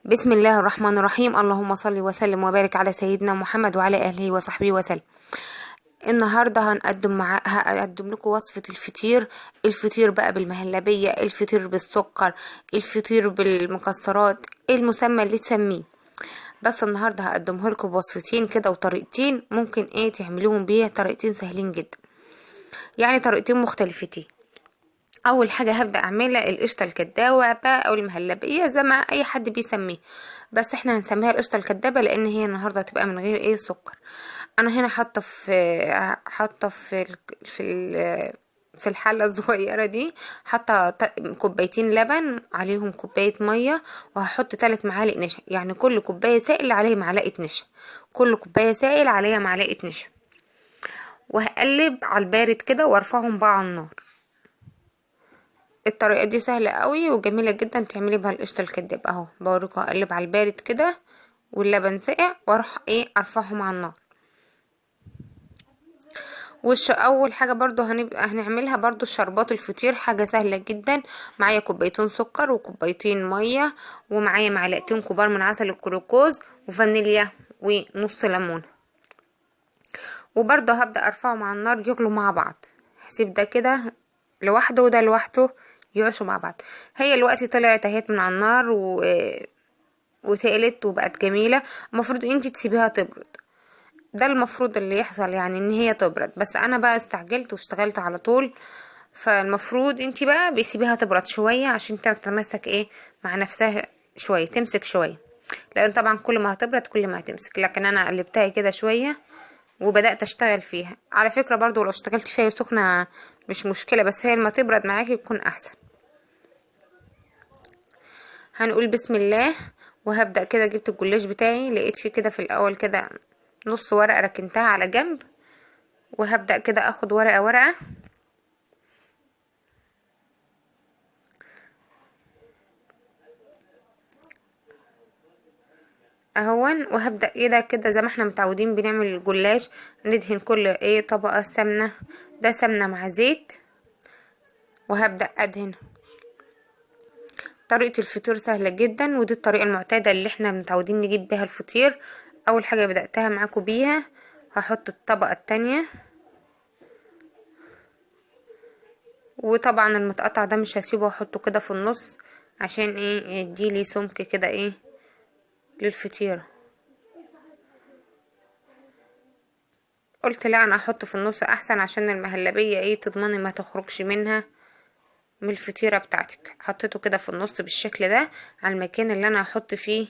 بسم الله الرحمن الرحيم. اللهم صل وسلم وبارك على سيدنا محمد وعلى اهله وصحبه وسلم. النهارده هقدم لكم وصفه الفطير. الفطير بقى بالمهلبيه، الفطير بالسكر، الفطير بالمكسرات، المسمى اللي تسميه، بس النهارده هقدمه لكم بوصفتين كده وطريقتين ممكن ايه تعملوهم بيها، طريقتين سهلين جدا، يعني طريقتين مختلفتين. اول حاجة هبدا اعملها القشطه الكدابه بقى او المهلبيه زي ما اي حد بيسميه، بس احنا هنسميها القشطه الكدابه لان هي النهارده هتبقى من غير ايه سكر. انا هنا حاطه في الحلة الصغيرة دي، حاطه كوبايتين لبن عليهم كوباية مية، وهحط 3 معالق نشا، يعني كل كوباية سائل عليها معلقه نشا، كل كوباية سائل عليها معلقه نشا، وهقلب على البارد كده وارفعهم بقى على النار. الطريقة دي سهلة قوي وجميلة جدا تعملي بها القشطه الكداب. اهو بوريكم، اقلب على البارد كده واللبن ساقع واروح ايه ارفعهم على النار. وش اول حاجة برضو هنبقى هنعملها برضو الشربات الفطير، حاجة سهلة جدا. معايا كوبايتين سكر وكوبايتين مية، ومعايا معلقتين كبار من عسل الجلوكوز وفانيليا ونص ليمونه، وبرضو هبدا ارفعهم على النار يغلوا مع بعض. هسيب ده كده لوحده وده لوحده يعشوا مع بعض. هي الوقت طلعت اهيت من على النار وتقلت وبقت جميلة. المفروض انتي تسيبيها تبرد، ده المفروض اللي يحصل، يعني ان هي تبرد، بس انا بقى استعجلت واشتغلت على طول. فالمفروض انتي بقى بيسيبيها تبرد شوية عشان تتماسك ايه مع نفسها شوية، تمسك شوية، لان طبعا كل ما هتبرد كل ما هتمسك. لكن انا قلبتها كده شوية وبدأت اشتغل فيها. على فكرة برضو لو اشتغلت فيها سخنة مش مشكلة، بس هي لما تبرد معاكي يكون احسن. هنقول بسم الله. وهبدأ كده، جبت الجلاش بتاعي، لقيت فيه كده في الاول كده نص ورقة ركنتها على جنب، وهبدأ كده اخد ورقة ورقة. اهون. وهبدأ كده كده زي ما احنا متعودين بنعمل الجلاش، ندهن كل ايه طبقة سمنة، ده سمنة مع زيت، وهبدأ ادهن. طريقة الفطير سهلة جدا، ودي الطريقة المعتادة اللي احنا متعودين نجيب بيها الفطير. اول حاجة بدأتها معاكم بيها، هحط الطبقة التانية، وطبعا المتقطع ده مش هسيبه، هحطه كده في النص عشان ايه يديلي سمك كده ايه للفطيرة. قلت لا انا احطه في النص احسن عشان المهلبية ايه تضمني ما تخرجش منها من الفطيرة بتاعتك. حطيته كده في النص بالشكل ده على المكان اللي انا هحط فيه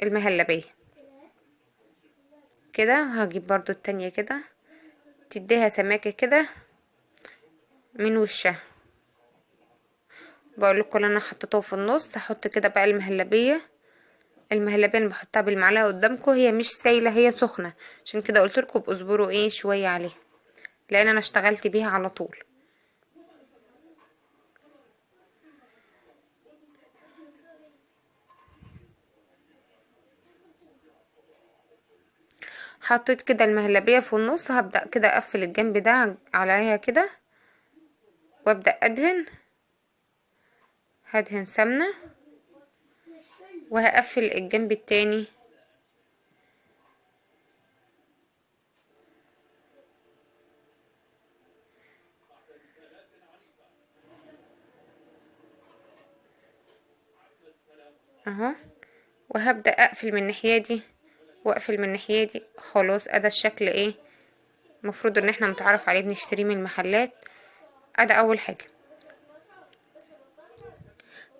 المهلبية كده. هجيب برضو التانية كده تديها سماكة كده من وشها. بقول لكم انا حطيته في النص. هحط كده بقى المهلبية. المهلبية اللي بحطها بالمعلقة قدامكم هي مش سايلة، هي سخنة، عشان كده قلت لكم اصبروا ايه شوية عليها، لان انا اشتغلت بيها على طول. حطيت كده المهلبية في النص. هبدأ كده اقفل الجنب ده عليها كده، وابدأ ادهن. هدهن سمنة وهقفل الجنب التاني. اهو. وهبدأ اقفل من الناحية دي واقفل من الناحية دي. خلاص ادا الشكل ايه المفروض ان احنا متعرف عليه، بنشتريه من المحلات. ادا اول حاجة.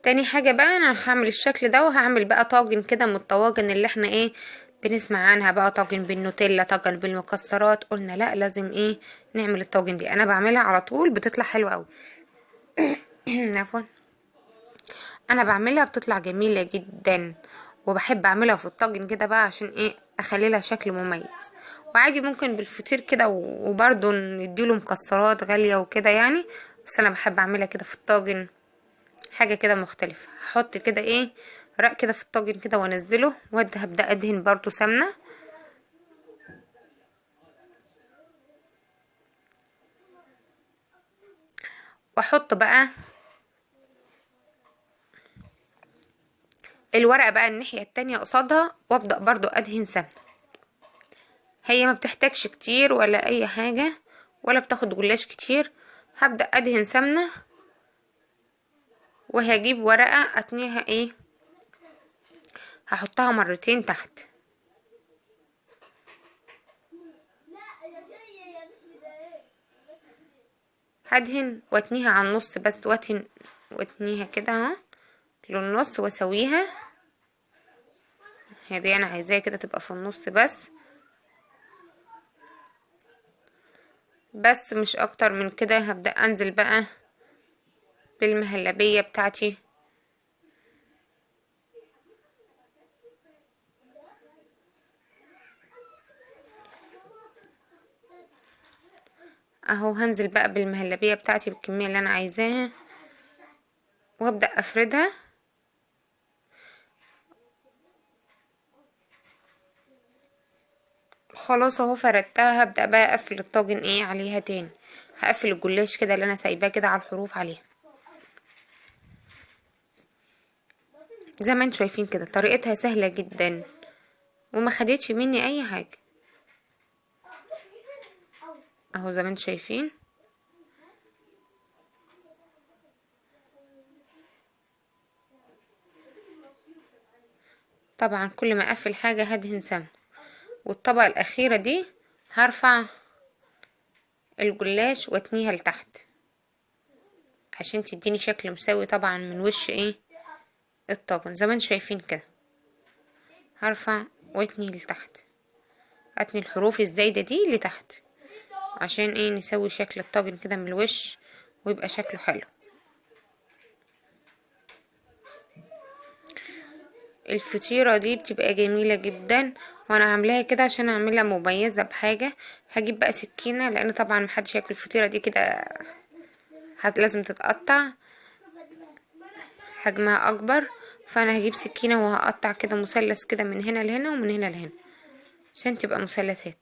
تاني حاجة بقى انا هعمل الشكل ده، وهعمل بقى طاجن كده من الطواجن اللي احنا ايه بنسمع عنها بقى، طاجن بالنوتيلا، طاجن بالمكسرات. قلنا لا لازم ايه نعمل الطاجن دي. انا بعملها على طول بتطلع حلوة قوي. عفوا، انا بعملها بتطلع جميلة جدا، وبحب اعملها في الطاجن كده بقى عشان ايه اخلي لها شكل مميز. وعادي ممكن بالفطير كده، وبرده نديله مكسرات غالية وكده يعني، بس انا بحب اعملها كده في الطاجن، حاجة كده مختلفة. هحط كده ايه رق كده في الطاجن كده وانزله، وهبدا ادهن برده سمنه. واحط بقى الورقة بقى الناحية التانية قصادها، وابدأ برضو ادهن سمنة. هي ما بتحتاجش كتير ولا اي حاجة، ولا بتاخد جلاش كتير. هبدأ ادهن سمنة، وهجيب ورقة اتنيها ايه، هحطها مرتين تحت. هدهن واتنيها على النص بس، واتهن واتنيها كده اهو للنص واسويها. هي دي انا عايزاها كده تبقى في النص بس، بس مش اكتر من كده. هبدأ انزل بقى بالمهلبية بتاعتي. اهو هنزل بقى بالمهلبية بتاعتي بالكمية اللي انا عايزاها، وابدأ افردها. خلاص اهو فردتها. هبدأ بقى اقفل الطاجن ايه عليها تاني، هقفل الجلاش كده اللي انا سايباه كده على الحروف عليها زي ما انتم شايفين كده. طريقتها سهلة جدا وما خدتش مني اي حاجة اهو زي ما انتم شايفين. طبعا كل ما اقفل حاجة هدهن سمنة. والطبقة الأخيرة دي هرفع الجلاش واتنيها لتحت عشان تديني شكل مساوي طبعا من وش ايه الطاجن زي ما انتم شايفين كده. هرفع واتني لتحت، اتني الحروف الزايدة دي لتحت عشان ايه نسوي شكل الطاجن كده من الوش ويبقى شكله حلو. الفطيرة دي بتبقى جميلة جدا، وانا عاملاها كده عشان اعملها مميزة بحاجة. هجيب بقى سكينة لان طبعا محدش هياكل الفطيرة دي كده، لازم تتقطع حجمها اكبر. فانا هجيب سكينة وهقطع كده مثلث كده من هنا لهنا ومن هنا لهنا عشان تبقى مثلثات.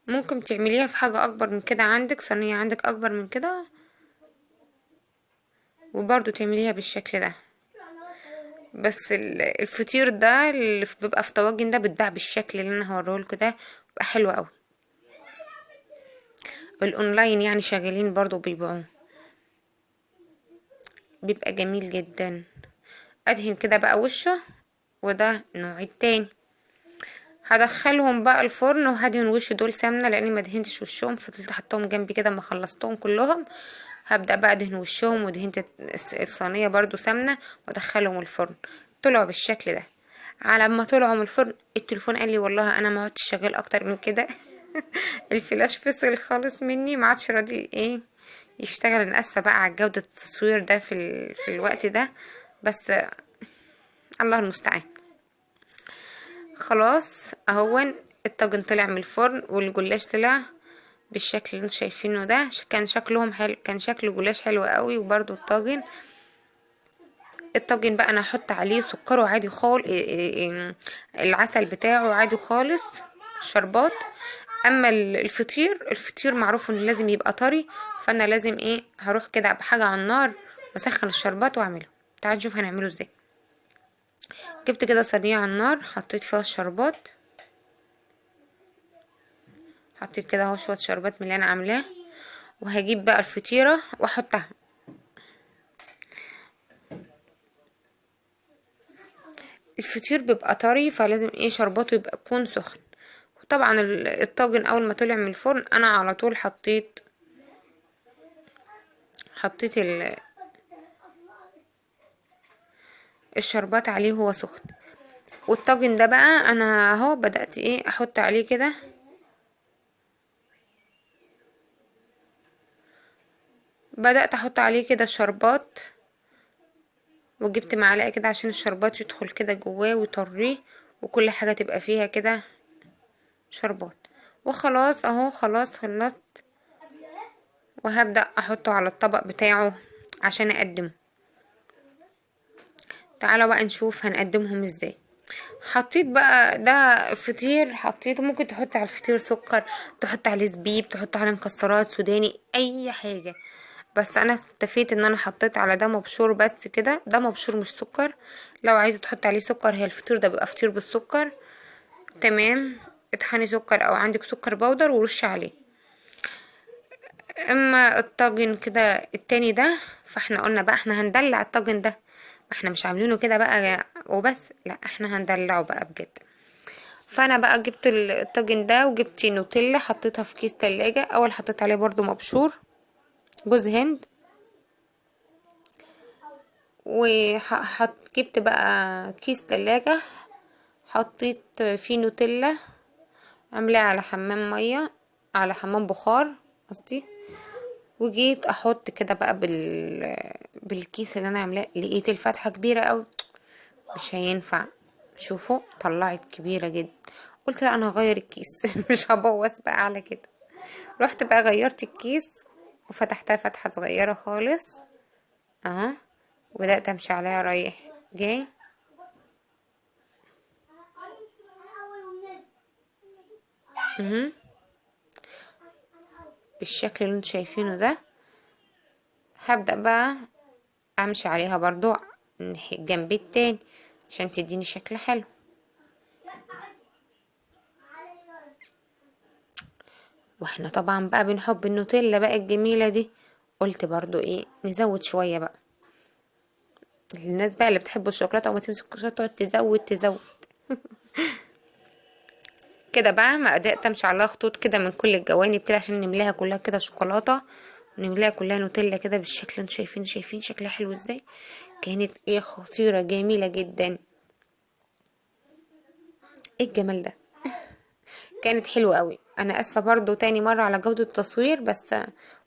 ممكن تعمليها في حاجة اكبر من كده، عندك صينية عندك اكبر من كده وبرضو تعمليها بالشكل ده. بس الفطير ده اللي بيبقى في طواجن ده بيتباع بالشكل اللي انا هوريهولكوا ده، بيبقى حلو قوي. الاونلاين يعني شغالين برضو بيبيعوه، بيبقى جميل جدا. ادهن كده بقى وشه، وده النوع التاني. هدخلهم بقى الفرن وهدهن وش دول سمنه لاني ما دهنتش وشهم، فضلت حطهم جنبي كده ما خلصتهم كلهم. هبدا بقى ادهن وشهم، ودهنت الصينيه برضو سمنه وادخلهم الفرن. طلعوا بالشكل ده. على ما طلعوا من الفرن التليفون قال لي والله انا ما عدتش شغال اكتر من كده الفلاش فصل خالص مني، ما عادش راضي ايه يشتغل. انا اسفه بقى على جوده التصوير ده في الوقت ده، بس الله المستعان. خلاص اهون الطاجن طلع من الفرن والجلاش طلع بالشكل اللي انتم شايفينه ده. كان شكلهم حلو، كان شكل الجلاش حلو قوي. وبرده الطاجن، الطاجن بقى انا هحط عليه سكره عادي خالص، العسل بتاعه عادي خالص، شربات. اما الفطير، الفطير معروف انه لازم يبقى طري، فانا لازم ايه هروح كده بحاجه على النار واسخن الشربات واعمله. تعالوا نشوف هنعمله ازاي. جبت كده صينيه على النار، حطيت فيها الشربات، حطيت كده اهو شويه شربات من اللي انا عاملاه، وهجيب بقى الفطيره واحطها. الفطير بيبقى طري فلازم ايه شرباته يبقى يكون سخن. وطبعا الطاجن اول ما طلع من الفرن انا على طول حطيت الشربات عليه وهو سخن. والطاجن ده بقى انا اهو بدأت ايه احط عليه كده، بدأت احط عليه كده الشربات، وجبت معلقة كده عشان الشربات يدخل كده جواه ويطريه وكل حاجة تبقى فيها كده شربات. وخلاص اهو خلاص خلصت، وهبدأ احطه على الطبق بتاعه عشان اقدمه. تعالوا بقى نشوف هنقدمهم ازاي. حطيت بقى ده فطير، حطيته ممكن تحط على الفطير سكر، تحط عليه زبيب، تحط عليه مكسرات سوداني، اي حاجة. بس انا اكتفيت ان انا حطيت على ده مبشور بس كده، ده مبشور مش سكر. لو عايزه تحط عليه سكر، هي الفطير ده بيبقى فطير بالسكر، تمام. اطحني سكر او عندك سكر بودر ورشي عليه. اما الطاجن كده التاني ده، فاحنا قلنا بقى احنا هندلع الطاجن ده، ما احنا مش عاملينه كده بقى وبس، لا احنا هندلعه بقى بجد. فانا بقى جبت الطاجن ده وجبت نوتيلا حطيتها في كيس تلاجة، اول حطيت عليه برضو مبشور جوز هند، وحط جبت بقى كيس تلاجة حطيت فيه نوتيلا، عاملاه على حمام مية، على حمام بخار قصدي. وجيت احط كده بقى بالكيس اللي انا عاملاه، لقيت الفتحة كبيرة قوي، مش هينفع. شوفوا طلعت كبيرة جدا، قلت لا انا هغير الكيس مش هبوظ بقى على كده. رحت بقى غيرت الكيس وفتحتها فتحه صغيرة خالص اهو، وبدات امشي عليها رايح جاي. بالشكل اللي انتوا شايفينه ده. هبدأ بقى امشي عليها برضو جنب التاني عشان تديني شكل حلو. واحنا طبعا بقى بنحب النوتيلا بقى الجميلة دي، قلت برضو ايه نزود شوية بقى. الناس بقى اللي بتحب الشوكولاتة وما تمسك الشوكولاتة تقعد تزود تزود كده بقى. ما قدرت امشي عليها خطوط كده من كل الجوانب كده عشان نملاها كلها كده شوكولاتة، ونملاها كلها نوتيلا كده بالشكل اللي انتوا شايفين. شايفين شكلها حلو ازاي؟ كانت ايه خطيرة جميلة جدا. ايه الجمال ده، كانت حلوة قوي. انا اسفه برضو تاني مرة على جوده التصوير، بس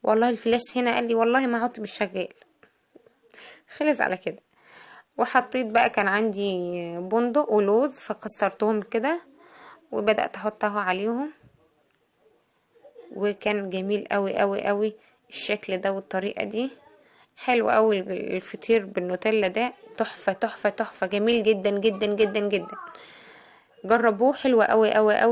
والله الفلاش هنا قال لي والله ما عدت مش شغال، خلص على كده. وحطيت بقى، كان عندي بندق ولوز فكسرتهم كده وبدأت احطها عليهم، وكان جميل قوي قوي قوي الشكل ده والطريقة دي. حلو قوي الفطير بالنوتيلا ده، تحفة تحفة تحفة، جميل جدا جدا جدا جدا. جربوه، حلو قوي قوي قوي.